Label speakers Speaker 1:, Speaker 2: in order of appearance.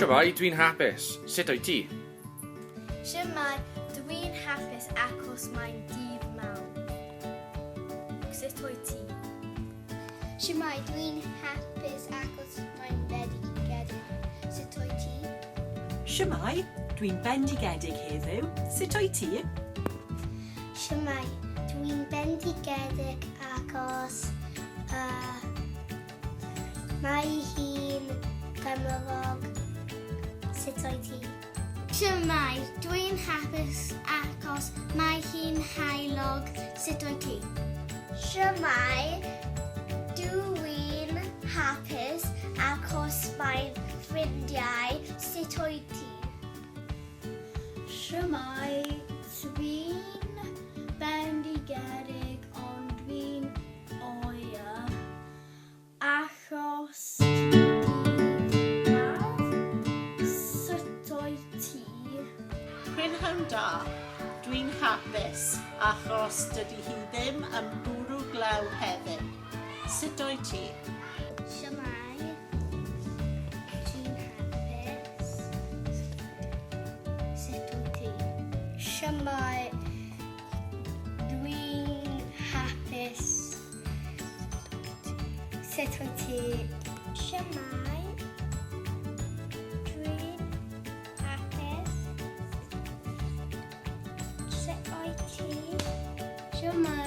Speaker 1: Shwmae, dwi'n hapus. Sut wyt ti?
Speaker 2: Shwmae, dwi'n hapus achos mae'n dydd mawr. Sut wyt ti?
Speaker 3: Shwmae, dwi'n hapus achos mae'n bendigedig. Sut wyt ti?
Speaker 4: Shwmae, dwi'n bendigedig heddiw. Sut wyt ti?
Speaker 3: Shwmae, dwi'n bendigedig achos mae hi'n gymylog. Sut wyt ti?
Speaker 5: Shwmae, dwi'n hapus achos mae hi'n heulog. Sut wyt ti?
Speaker 3: Shwmae, dwi'n hapus achos mae'n ffrindiau. Sut wyt ti?
Speaker 2: Shwmae, dwi'n bendigedig ond dwi'n oer achos dydd Mawrth. Sut wyt ti?
Speaker 6: Prynhawn da, dwi'n hapus achos dydy hi ddim yn bwrw glaw heddiw. Sut wyt ti?
Speaker 3: Shwmae, dwi'n hapus. Sut wyt ti?
Speaker 5: Shwmae, dwi'n hapus. Sut wyt ti?
Speaker 3: Shwmae, dwi'n hapus. Sut wyt ti?
Speaker 5: Shwmae,